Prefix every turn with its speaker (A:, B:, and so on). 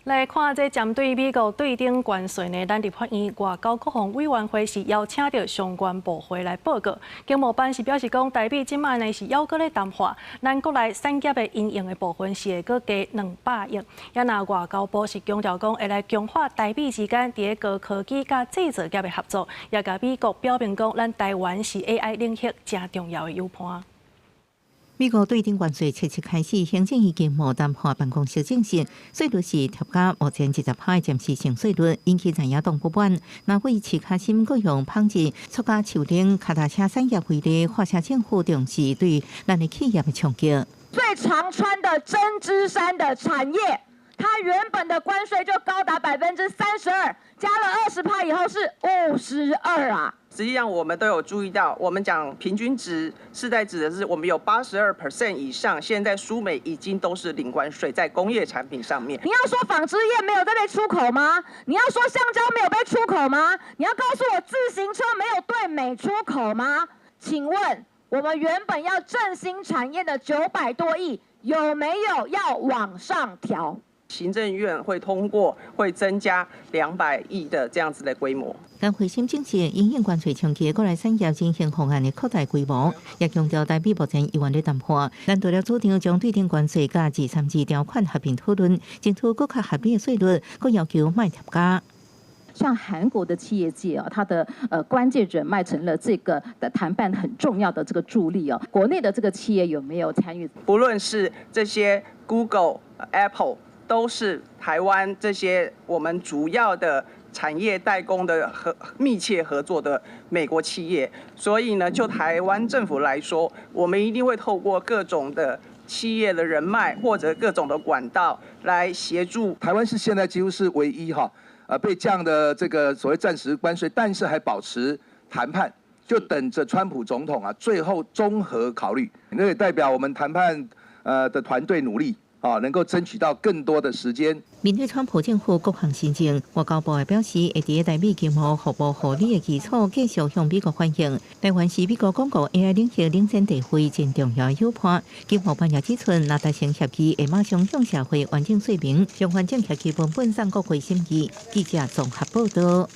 A: 來看這針對美國對等關稅呢，咱立法院外交國防委員會是邀請著相關部會來報告。經貿辦是表示講，台美這擺呢是猶閣咧談判，咱國內產業的應用的部分是會閣加200億。也若外交部是強調講，會來強化台美之間佇高科技佮製造業的合作，也共美國表明講，咱台灣是 AI 領域誠重要的友伴。
B: 美國對等關稅七七開始，行政院經貿談判辦公室證實，稅率是疊加目前20趴的暫時性稅率，引起在野黨不滿。那為持卡心各用紡織、塑膠樹頂、跤踏車產業為例，華城政府重視對咱的企業的衝擊。
C: 最常穿的針織衫的產業，它原本的關稅就高達32%，加了20趴以後是52啊。
D: 實際上，我們都有注意到，我們講平均值是在指的是我們有82% 以上，現在輸美已經都是零關稅在工業產品上面。
C: 你要說紡織業沒有在被出口嗎？你要說橡膠沒有被出口嗎？你要告訴我自行車沒有對美出口嗎？請問我們原本要振興產業的900多億，有沒有要往上調？
D: 行政院會通過，會增加200億的這樣子的規模。
B: 但會審證實，因應關稅衝擊，國內產業振興方案的擴大規模，也強調台美目前猶原咧談判。咱除了主張將對等關稅佮232條款合併討論，爭取閣較合理的稅率，閣要求莫疊加。
E: 像韓國的企業界啊，它的關鍵人脈成了這個的談判很重要的這個助力哦。國內的這個企業有沒有參與？
D: 不論是這些 Google、Apple，都是台灣這些我們主要的產業代工的和密切合作的美國企業，所以呢，就台灣政府來說，我們一定會透過各種的企業的人脈或者各種的管道來協助。
F: 台灣是現在幾乎是唯一哈，被降的這個所謂暫時關稅，但是還保持談判，就等着川普總統啊最後綜合考慮，那也代表我們談判的團隊努力。啊，能夠爭取到更多的時間。
B: 面對川普政府各項新政，外交部也表示，會佇台美經貿互補互利的基礎，繼續向美國反映。台灣是美國鞏固 AI 領域領先地位真重要的友伴。經貿辦也指出，若達成協議，會馬上向社會完整說明，將完整協議文本送國會審議。記者綜合報道。